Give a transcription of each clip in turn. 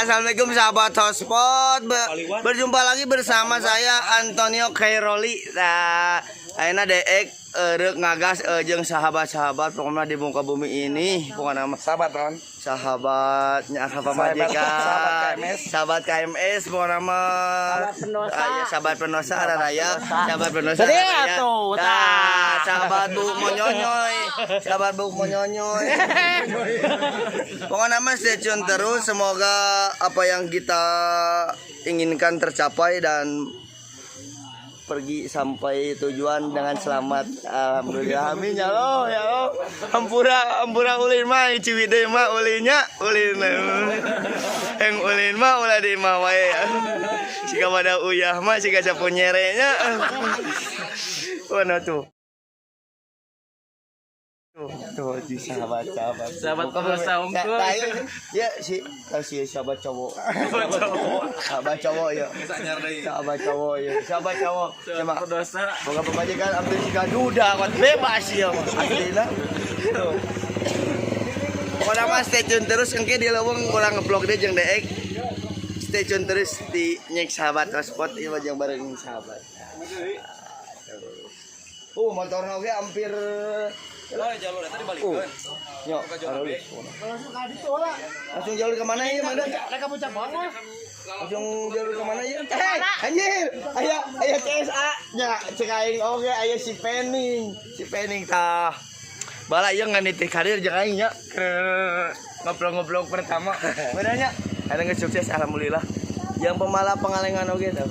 Assalamualaikum, sahabat Hotspot. Berjumpa lagi bersama saya, Antonio Kairoli. Nah, ayeuna deek rek ngagas jeung sahabat-sahabat pokoknya di muka bumi ini, pokoknya mah Sahabat non. Sahabatnya apa, pamajikan. Sahabat KMS. Sahabat KMS pokoknya mah. Sahabat pendosa. Ah, ya, sahabat pendosa raya, sahabat pendosa Jadi raya. Atuh, Nah, tah. Sahabat bu monyonyoy, sahabat bu monyonyoy. Pokoknya mah stay tune terus, semoga apa yang kita inginkan tercapai dan pergi sampai tujuan dengan selamat. Alhamdulillah. Amin ya Allah, ya Allah. Hampura, hampura, ulin mah Ciwidey mah ulinnya ulin. Yang ulin mah ulah di mah wae. Siga pada uyah mah siga sapu nyerenya. Mana tuh? Tuh, tuh di sahabat sahabat. Sahabat pendosa unggul. Nah, ya, si si sahabat cowok. Sahabat cowok ya. Sahabat cowok ya. Sahabat cowok. Sama Pendosa. boga pamajikan ambil siga duda kuat bebas ya mah. Aslina. Tuh. Pokoknya mah stay tune terus, engke di leuweung urang ngevlog deh jeung deek. Stay tune terus di Nyek Sahabat Hotspot ieu mah jeung bareng sahabat. Terus. Motorna oge hampir. Oh, jalur eta dibalikeun. Yo, arulus. Langsung jalur kemana ya, Mang Dan? Mereka puncak banget. Langsung jalur kemana ya? Eh, anjir, aya aya CSA nya, cek aing oge aya si Pening, si Pening tah. Bala ieu ngan nitih karir jeung aing nya. Keur ngobrol-ngobrol pertama. Benernya ada nggak sukses, alhamdulillah. Yang pembalap Pangalengan oge tuh.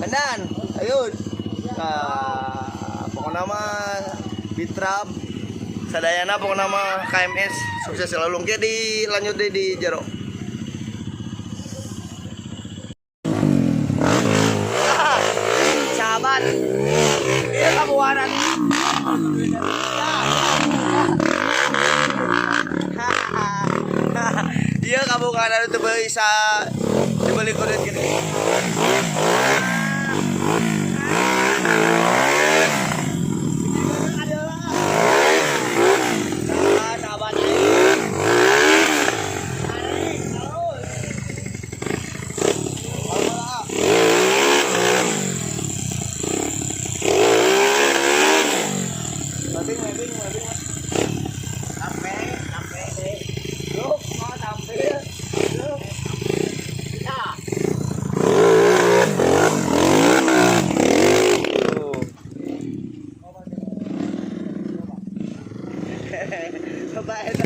Andan, ayo. Nah, pokoknya mah Bitrab sadayana, pokoknya mah KMS sukses selalu. Engke dilanjut deh di jero. Sahabat, iya kabuaran. Iya, kabuaran itu bisa dibeli kulit gitu. Ah, sahabat aing. Tarik, terus. Bola. Mapping, mapping, mapping. Sampai, sampai deh. Yuk, mau sampai. Yuk. Nah. Tuh. Coba itu.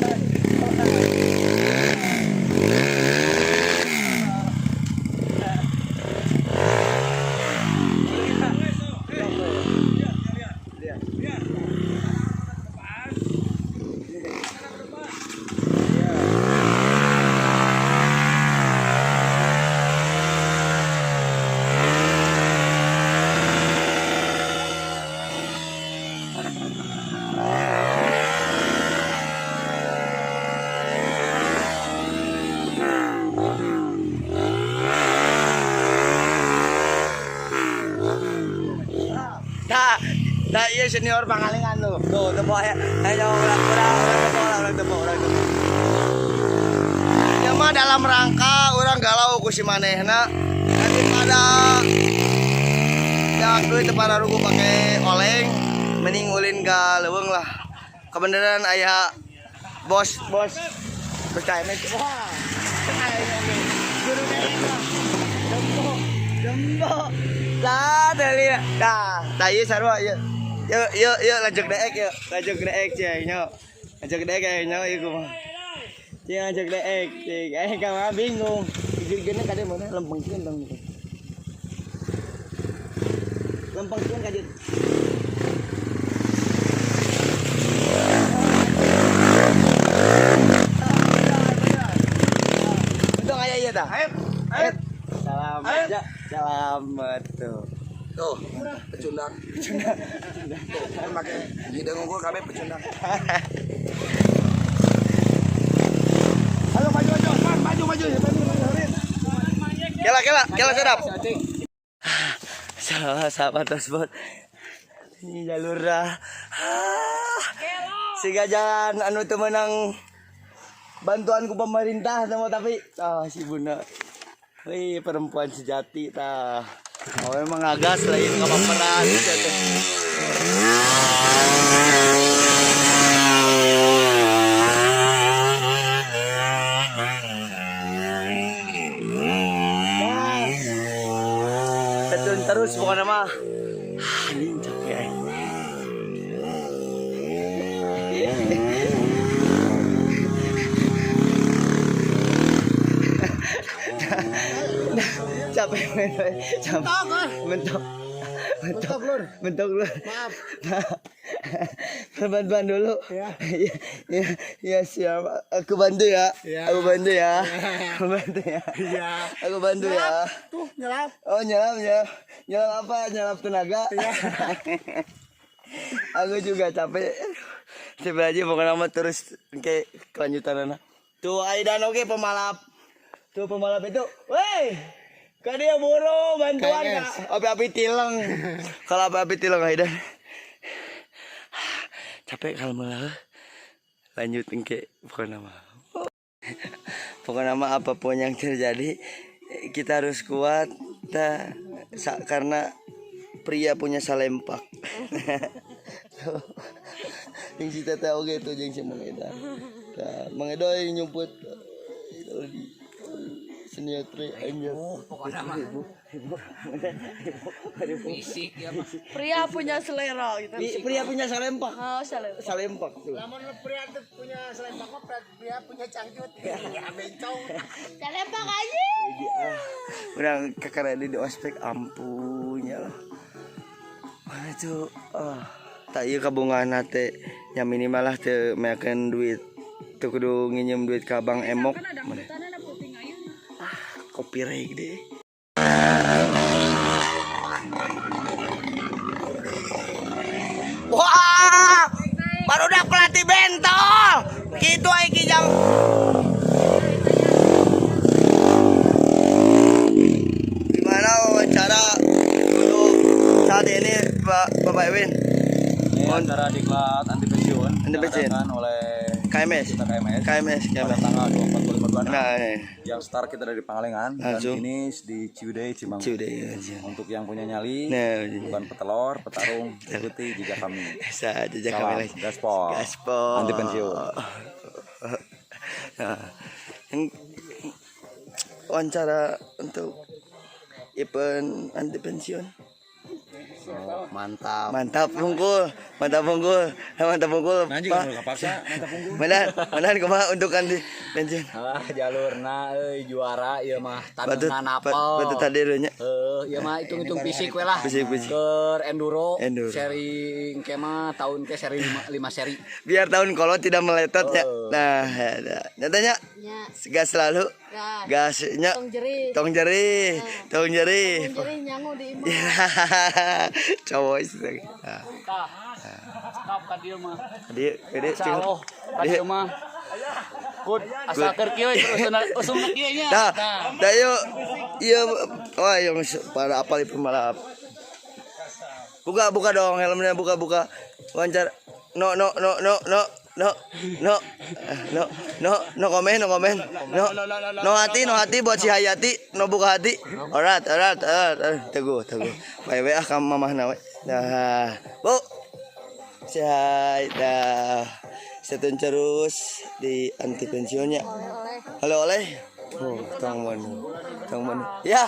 Nah, nah iya senior Pangalengan tuh. Tuh, tuh ayo, ayo urang urang urang tepo, urang tepo, urang tepo. Ya mah dalam rangka urang galau ku si manehna daripada ya duit teu pararuguh pake oleng, mending ulin ka leuweung lah. Kebenaran aya bos bos bos KMS. Wah, guru daerah. Jembo, jembo. Lah, dari dah, tah ieu sarua ieu. Yuk, yuk, yuk lanjut deek yuk. Lanjut deek cing nyo. Lanjut deek aing nyo ieu kumaha. Cing lanjut deek, cing. Eh kamu bingung. Gini kade mana lempengkeun dong gitu. Lempengkeun ka dieu. Untung aya ieu tah. Ayo, ayo. Selamat ya. Selamat tuh. Tuh, pecundang. Pecundang. Tuh, kan make hidung unggul kabeh pecundang. Halo, maju maju, maju maju maju maju maju. Kela kela kela sedap. Salah sahabat tersebut. Ini jalur dah. Ah. Siga jalan anu teu meunang Bantuan ku pemerintah sama tapi ah si bunda. Wih, perempuan sejati tah. Oh, emang ngagas lain kabaperan teh. Nah, tetun terus pokoknya mah. Anjing capek aing. Capek men, capek. Mentok. Mentok lur. Mentok lur. Maaf. Bantuan dulu. Ya. Ya, ya, siap. Aku bantu ya. Aku bantu ya. Aku bantu ya. Iya. Aku bantu ya. Tuh, nyelap. Oh, nyelap ya. Nyelap apa? Nyelap tenaga. Aku juga capek. Coba aja pokoknya mah terus ke kelanjutan anak. Tuh Aidan oke pemalap. Tuh pemalap itu. Weh. Ka dia buru bantuan kak. Api-api tileng. Kalau api-api tileng Aidan. Capek kalau malah. Lanjut ke pokoknya mah. Pokoknya mah apapun yang terjadi kita harus kuat karena pria punya salempak. Tuh. Jeung si teteh oge tuh jeung si Mang Eda. Tah, Mang Edo yang nyumput itu di senior tri anjir. Pokoknya mah Ibu, ibu, ibu, ibu. fisik ya mah. Pria punya selera gitu. Pria punya salempak. Oh, selera. Salempak tuh. Lamun pria tuh punya selempak mah pria punya cangcut. Ya bencong. Selempak aja. Udah kakak di ospek ampunya lah. Mana tuh? Ah, tak iya kabungan hate yang minimal lah teu meakeun duit. Teu kudu nginjem duit ka Bang Emok. Mana? Ah, kopi reg deh. Wah, baru udah pelatih bentol. Gitu aing kijang. Gimana wawancara untuk saat ini Pak Bapak Ewin? Ini acara diklat anti pensiun Anti pensiun. yang diadakan oleh KMS. kita KMS KMS, pada KMS. tanggal 24 25 26. Nah, ini. Yang start kita dari Pangalengan dan Langsung. finish di Ciwidey Cimanggu. Ciwidey, iya. Untuk yang punya nyali, Nah, iya. bukan petelor, petarung, ikuti jejak kami. Bisa jejak kami Salam, lagi. Gaspol. Gaspol. Anti pensiun. Nah, yang wawancara untuk event anti pensiun. Mantap. Mantap bungkul, mantap bungkul, mantap bungkul. Nanti Pak. kan kapaksa, mantap unggul. Mana, mana kumaha untuk anti pensiun? Ah, jalurna euy juara ieu mah Batu, taneunan apel. batu tadi nya. Heuh, ieu mah hitung-hitung fisik we lah. Fisik, fisik. Keur enduro, Enduro. seri engke mah tahun ke seri 5, 5 seri. Biar tahun kalau tidak meletot ya. Oh. Nah, ya, nyatanya Ya. gas selalu. Gas. Gasnya Tong jerih. Tong jerih, tong jerih. Tong jerih nyangu di imah. Cowok itu. Nah, Tah. Cekap ka dieu mah. dia, dia, Insyaallah ka dieu mah. Good, asal keur kieu terus usumna kieu nya. Nah, dah yuk, iya, wah yang para apal pembalap. Buka, buka dong helmnya, buka, buka. Wawancara. No, no, no, no, no, no, no, no, no, no komen, no komen, no, no hati, no hati buat si Hayati, no buka hati. Alright, alright, alright, alright. Teguh, teguh. Baik, baik ah kamu mamah nawe. Nah, bu, sehat, dah. Setun terus di anti pensiunnya. Halo oleh. Oh, tong mana? Tong mana? Ya.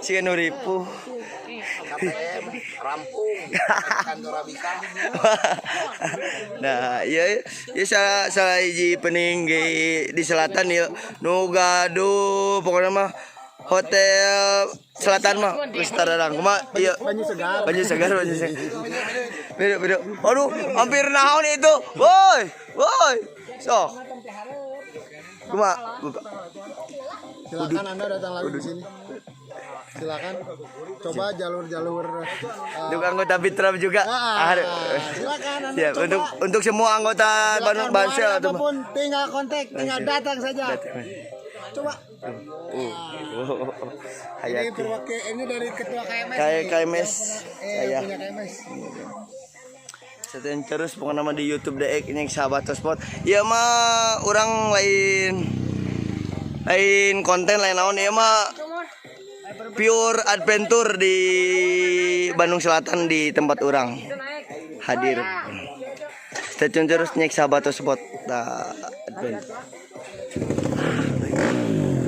Si Nuripu. KPM rampung kantor Abika. Nah, iya iya salah salah hiji peninggi di selatan ya. Nu gaduh pokoknya mah hotel selatan mah geus tararang kumaha ieu Banyu segar. Banyu segar, banyu segar. Beda, beda. Aduh, hampir naon itu. Woi, woi. Sok. Kumaha? Bapak? Silakan Anda datang lagi di sini. Silakan coba jalur-jalur Untuk anggota Fitra juga. Ah, Aduh. silakan Anda Siap, coba. untuk semua anggota Silakan, Bansel mau atau apapun tinggal kontak, tinggal datang saja. Coba. Oh. Ini Hayati. perwakil ini dari ketua KMS. Kayak nih. KMS Yang saya. punya KMS. Stay tune terus pokoknya mah di YouTube DX ini Sahabat Spot. Ieu mah urang lain lain konten, lain naon, ieu mah pure adventure di Bandung Selatan, di tempat urang hadir. Stay tune terus nyek Sahabat Spot. Nah, adventure.